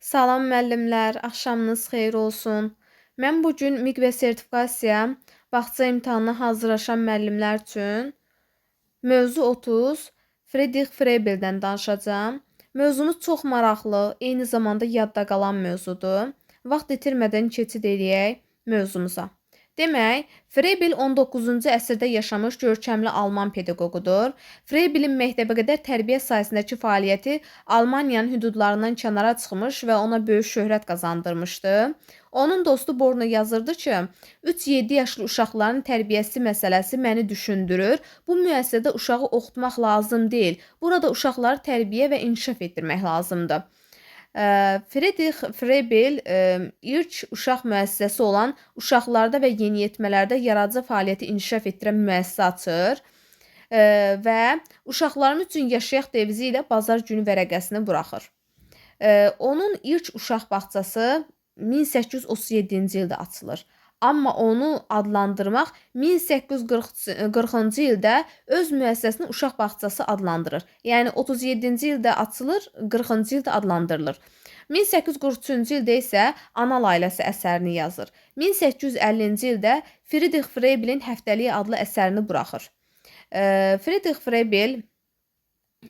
Salam müəllimlər, axşamınız xeyir olsun. Mən bu gün MİQ və sertifikasiya bağça imtahanına hazırlaşan müəllimlər üçün mövzu 30 Friedrich Frebeldən danışacağam. Mövzumuz çox maraqlı, eyni zamanda yadda qalan mövzudur. Vaxt itirmədən keçid eləyək mövzumuza. Demək, Frebel 19-cu əsrdə yaşamış görkəmli alman pedaqoqudur. Frebelin məktəbəqədər tərbiyə sahəsindəki fəaliyyəti Almaniyanın hüdudlarından kənara çıxmış və ona böyük şöhrət qazandırmışdı. Onun dostu Borna yazırdı ki, 3-7 yaşlı uşaqların tərbiyəsi məsələsi məni düşündürür. Bu müəssisədə uşağı oxutmaq lazım deyil. Burada uşaqları tərbiyə və inkişaf etdirmək lazımdır. Friedrich Frebel ilk uşaq müəssisəsi olan uşaqlarda və yeniyetmələrdə yaradıcı fəaliyyəti inkişaf etdirən müəssisə açır və uşaqlarım üçün yaşayaq devizi ilə bazar günü vərəqəsini buraxır. Onun ilk uşaq bağçası 1837-ci ildə açılır. Amma onu adlandırmaq 1840-cı ildə öz müəssisəsini uşaq bağçası adlandırır. Yəni 37-ci ildə açılır, 40-cı ildə adlandırılır. 1843-cü ildə isə Anal ailəsi əsərini yazır. 1850-ci ildə Friedrich Frebelin Həftəliyi adlı əsərini buraxır. Friedrich Frebel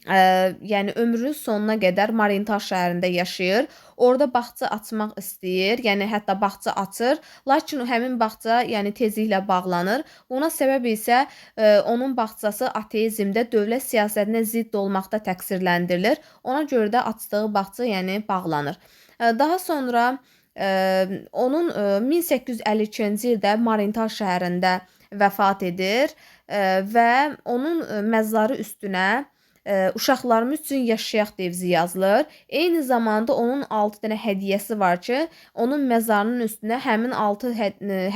yəni ömrünün sonuna qədər Marienthal şəhərində yaşayır. Orada bağça açmaq istəyir, yəni hətta bağça açır. Lakin həmin bağça, yəni tezliklə bağlanır. Buna səbəb isə onun bağçası ateizmdə dövlət siyasətinə zidd olmaqda təqsirləndirilir. Ona görə də açdığı bağça, yəni bağlanır. Daha sonra onun 1852-ci ildə Marienthal şəhərində vəfat edir və onun məzarı üstünə uşaqlarımız üçün yaşayaq devizi yazılır. Eyni zamanda onun 6 dənə hədiyyəsi var ki, onun məzarının üstünə həmin 6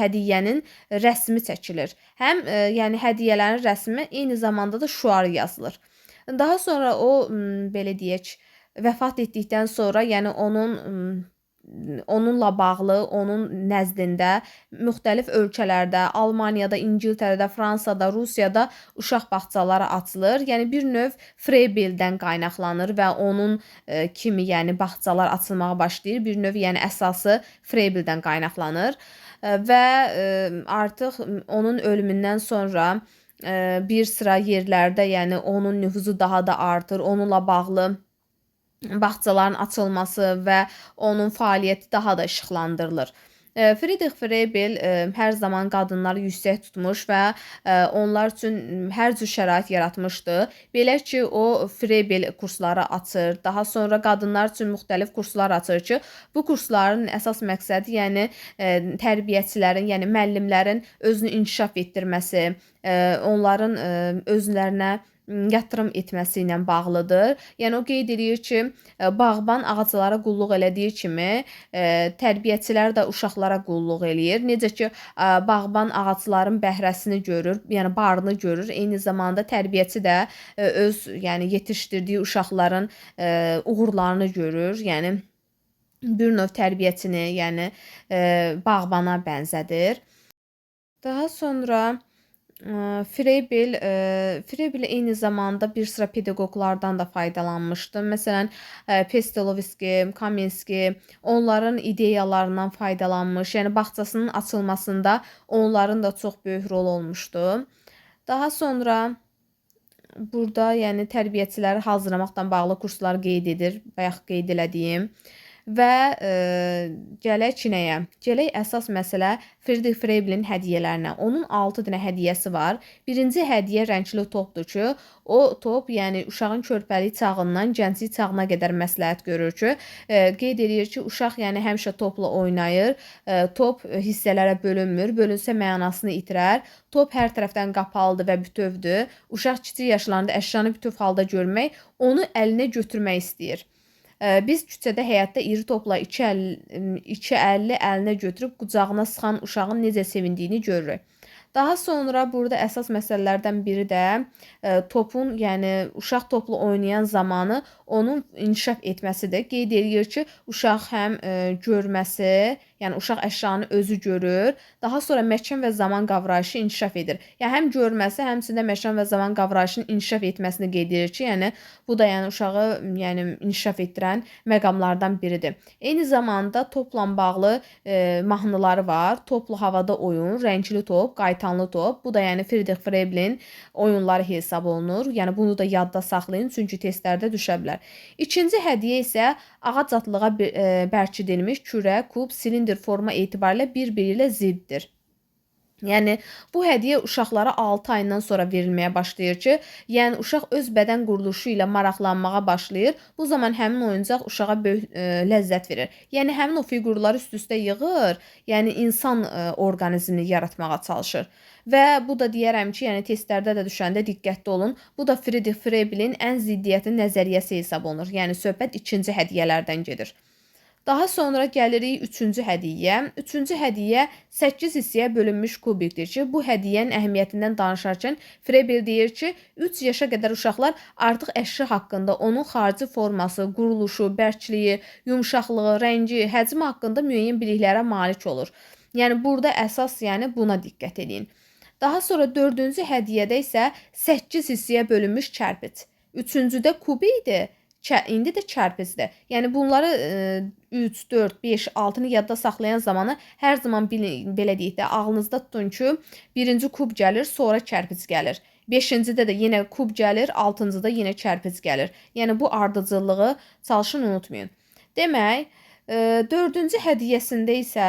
hədiyyənin rəsmi çəkilir. Həm yəni hədiyyələrin rəsmi, eyni zamanda da şüarı yazılır. Daha sonra o belə deyək, vəfat etdikdən sonra, yəni onunla bağlı, onun nəzdində müxtəlif ölkələrdə, Almaniyada, İngiltərədə, Fransada, Rusiyada uşaq bağçaları açılır. Yəni bir növ Frebeldən qaynaqlanır və onun kimi, yəni bağçalar açılmağa başlayır. Bir növ, yəni əsası Frebeldən qaynaqlanır və artıq onun ölümündən sonra bir sıra yerlərdə, yəni onun nüfuzu daha da artır. Onunla bağlı bağçaların açılması və onun fəaliyyəti daha da işıqlandırılır. Friedrich Frebel hər zaman qadınları yüksək tutmuş və onlar üçün hər cür şərait yaratmışdı. Belə ki, o Frebel kursları açır. Daha sonra qadınlar üçün müxtəlif kurslar açır ki, bu kursların əsas məqsədi, yəni tərbiyəçilərin, yəni müəllimlərin özünü inkişaf etdirməsi, onların özlərinə yatırım etməsi ilə bağlıdır. Yəni o qeyd eləyir ki, bağban ağaclara qulluq elədiyi kimi, tərbiyəçilər də uşaqlara qulluq eləyir. Necə ki, bağban ağacların bəhrəsini görür, yəni barını görür. Eyni zamanda tərbiyəçi də öz, yəni yetişdirdiyi uşaqların uğurlarını görür. Yəni bir növ tərbiyəçini, yəni bağbana bənzədir. Daha sonra Frebel eyni zamanda bir sıra pedaqoqlardan da faydalanmışdı. Məsələn, Pestelovski, Kamenski, onların ideyalarından faydalanmış. Yəni bağçasının açılmasında onların da çox böyük rol olmuşdu. Daha sonra burada, yəni tərbiyəçiləri hazırlamaqla bağlı kurslar qeyd edir. Bayaq qeyd elədiyim. Və gələk nəyə? Gələk əsas məsələ Friedrich Frebelin hədiyyələrinə. Onun 6 dənə hədiyyəsi var. Birinci hədiyyə rəngli topdur ki, o top, yəni uşağın körpəlik çağından gənclik çağına qədər məsləhət görür ki, qeyd eləyir ki, uşaq, yəni həmişə topla oynayır. Top hissələrə bölünmür, bölünsə mənasını itirər. Top hər tərəfdən qapalıdır və bütövdür. Uşaq kiçik yaşlarında əşyanı bütöv halda görmək, onu əlinə götürmək istəyir. Biz küçədə, həyətdə iri topla iki əlli əlinə götürüb qucağına sıxan uşağın necə sevindiyini görürük. Daha sonra burada əsas məsələlərdən biri də topun, yəni uşaq topla oynayan zamanı onun inkişaf etməsidir. Qeyd eləyir ki, uşaq həm görməsi, Yəni uşaq əşyanı özü görür. Daha sonra məkan və zaman qavrayışı inkişaf edir. Yəni həm görməsi, həmçinin məkan və zaman qavrayışının inkişaf etməsini qeyd edir ki, yəni bu da yəni uşağı yəni inkişaf etdirən məqamlardan biridir. Eyni zamanda topla bağlı mahnıları var. Toplu havada oyun, rəngli top, qaytanlı top. Bu da yəni Friedrich Frebelin oyunları hesab olunur. Yəni bunu da yadda saxlayın, çünki testlərdə düşə bilər. İkinci hədiyyə isə ağac atlığa bərkidilmiş kürə, kub, silindr forma etibarilə bir-biri ilə ziddir. Yəni bu hədiyyə uşaqlara 6 ayından sonra verilməyə başlayır ki, yəni uşaq öz bədən quruluşu ilə maraqlanmağa başlayır. Bu zaman həmin oyuncaq uşağa böyük ləzzət verir. Yəni həmin o fiqurları üst-üstə yığır, yəni insan orqanizmini yaratmağa çalışır. Və bu da deyərəm ki, yəni testlərdə də düşəndə diqqətli olun. Bu da Friedrich Frebelin ən ziddiyyətin nəzəriyyəsi hesab olunur. Yəni söhbət ikinci hədiyyələrdən gedir. Daha sonra gəlirik üçüncü hədiyyə. Üçüncü hədiyyə 8 hissəyə bölünmüş kubikdir ki, bu hədiyyənin əhəmiyyətindən danışarkən Frebel deyir ki, 3 yaşa qədər uşaqlar artıq əşya haqqında, onun xarici forması, quruluşu, bərkliyi, yumşaqlığı, rəngi, həcmi haqqında müəyyən biliklərə malik olur. Yəni burada əsas yəni buna diqqət edin. Daha sonra dördüncü hədiyyədə isə 8 hissəyə bölünmüş kərpic. Üçüncüdə kub idi. İndi də kərpicdir. Yəni bunları 3, 4, 5, 6-nı yadda saxlayan zamanı hər zaman bilin, belə deyək də ağlınızda tutun ki, birinci kub gəlir, sonra kərpic gəlir. 5-cidə də yenə kub gəlir, 6-cıda yenə kərpic gəlir. Yəni bu ardıcıllığı çalışın unutmayın. Demək, dördüncü hədiyyəsində isə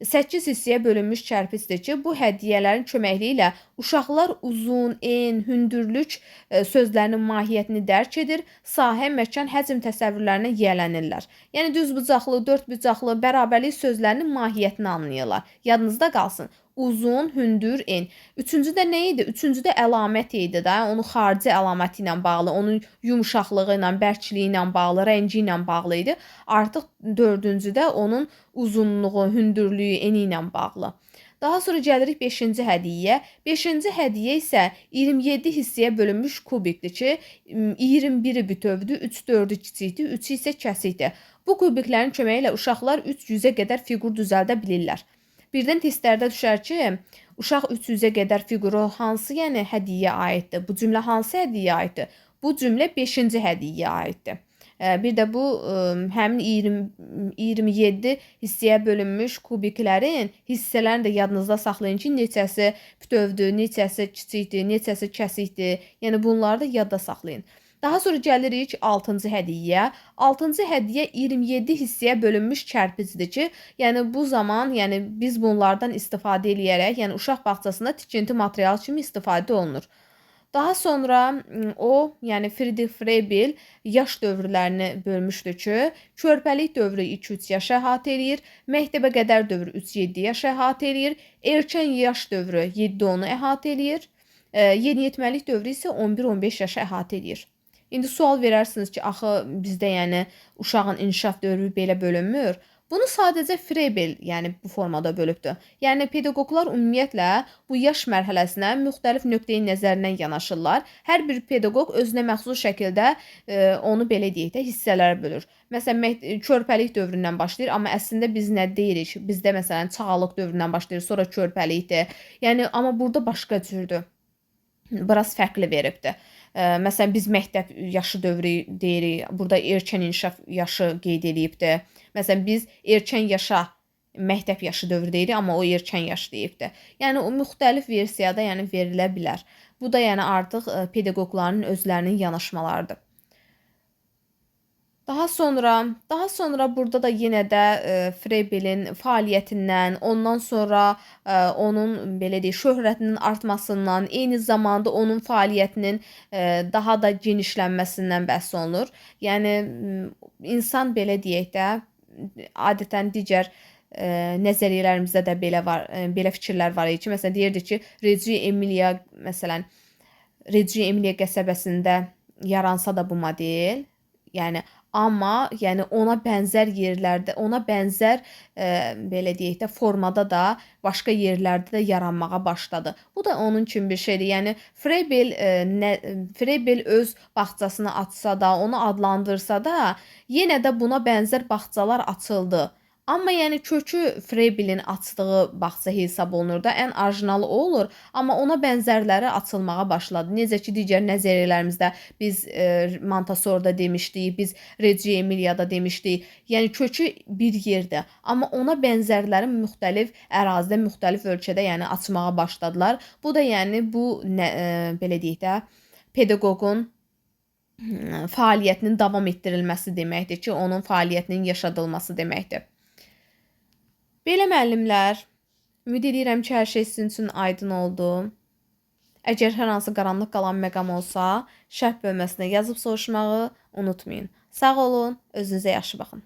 8 hissəyə bölünmüş kərpicdir ki, bu hədiyyələrin köməkliyi ilə uşaqlar uzun, en, hündürlük sözlərinin mahiyyətini dərk edir, sahə, məkan, həcm təsəvvürlərinə yiyələnirlər. Yəni düzbucaqlı, dördbucaqlı, bərabərlik sözlərinin mahiyyətini anlayırlar. Yadınızda qalsın. Uzun, hündür, en. Üçüncüdə nə idi? Üçüncüdə əlamət idi də. Onun xarici əlaməti ilə bağlı, onun yumşaqlığı ilə, bərkliyi ilə bağlı, rəngi ilə bağlı idi. Artıq dördüncüdə onun uzunluğu, hündürlüyü, eni ilə bağlı. Daha sonra gəlirik 5-ci hədiyyəyə. 5-ci hədiyyə isə 27 hissəyə bölünmüş kubikdir ki, 21-i bütövdür, 3 4-ü kiçikdir, 3-ü isə kəsikdir. Bu kubiklərin köməyi ilə uşaqlar 300-ə qədər fiqur düzəldə bilirlər. Birdən testlərdə düşər ki, uşaq 300-ə qədər fiquru hansı, yəni hədiyyəyə aiddir? Bu cümlə hansı hədiyyəyə aiddir? Bu cümlə 5-ci hədiyyəyə aiddir. Bir də bu həmin 27 hissəyə bölünmüş kubiklərin hissələrini də yadınızda saxlayın ki, neçəsi bütövdür, neçəsi kiçikdir, neçəsi kəsikdir. Yəni bunları da yadda saxlayın. Daha sonra gəlirik 6-cı hədiyyəyə. 6-cı hədiyyə 27 hissəyə bölünmüş kərpicdir ki, yəni bu zaman, yəni biz bunlardan istifadə eləyərək, yəni uşaq bağçasında tikinti materialı kimi istifadə olunur. Daha sonra o, yəni Friedrich Frebel yaş dövrlərini bölmüşdü ki, körpəlik dövrü 2-3 yaş əhatə eləyir, məktəbə qədər dövr 3-7 yaş əhatə eləyir, erkən yaş dövrü 7-10-u əhatə eləyir, yeniyetməlik dövrü isə 11-15 yaşı əhatə eləyir. İndi sual verərsiniz ki, axı bizdə yəni uşağın inkişaf dövrü belə bölünmür. Bunu sadəcə Frebel, yəni bu formada bölübdür. Yəni pedaqoqlar ümumiyyətlə bu yaş mərhələsinə müxtəlif nöqteyi nəzərdən yanaşırlar. Hər bir pedaqoq özünə məxsus şəkildə onu belə deyək də hissələrə bölür. Məsələn, körpəlik dövründən başlayır, amma əslində biz nə deyirik? Bizdə məsələn çağalıq dövründən başlayır, sonra körpəlikdir. Yəni amma burada başqa cürdür. Biraz fərqli veribdir. Məsələn, biz məktəb yaşı dövrü deyirik. Burada erkən inkişaf yaşı qeyd eləyibdir. Məsələn, biz erkən yaşa məktəb yaşı dövrü deyirik, amma o erkən yaş deyibdir. Yəni o müxtəlif versiyada yəni verilə bilər. Bu da yəni artıq pedaqoqların özlərinin yanaşmalarıdır. Daha sonra burada da yenə də Frebelin fəaliyyətindən, ondan sonra onun belə deyək, şöhrətinin artmasından, eyni zamanda onun fəaliyyətinin daha da genişlənməsindən bəhs olunur. Yəni insan belə deyək də, adətən digər nəzəriyyələrimizdə də belə var, belə fikirlər var idi ki, məsələn deyirdi ki, Reggio Emilia, məsələn, Reggio Emilia qəsəbəsində yaransa da bu model, yəni amma yəni ona bənzər yerlərdə, ona bənzər belə deyək də formada da başqa yerlərdə də yaranmağa başladı. Bu da onun kimi bir şeydir. Yəni Frebel öz bağçasını açsa da, onu adlandırsa da, yenə də buna bənzər bağçalar açıldı. Amma yəni kökü Frebelin açdığı bağça hesab olunur da, ən orijinalı o olur, amma ona bənzərləri açılmağa başladı. Necə ki, digər nəzəriyyələrimizdə biz Montessori'da demişdik, biz Reggio Emilia'da demişdik. Yəni kökü bir yerdə, amma ona bənzərləri müxtəlif ərazidə, müxtəlif ölkədə yəni açmağa başladılar. Bu da yəni bu belə deyək də, pedaqoqun fəaliyyətinin davam etdirilməsi deməkdir ki, onun fəaliyyətinin yaşadılması deməkdir. Belə müəllimlər, ümid edirəm ki, hər şey sizin üçün aydın oldu. Əgər hər hansı qaranlıq qalan məqam olsa, şərh bölməsinə yazıb soruşmağı unutmayın. Sağ olun, özünüzə yaxşı baxın.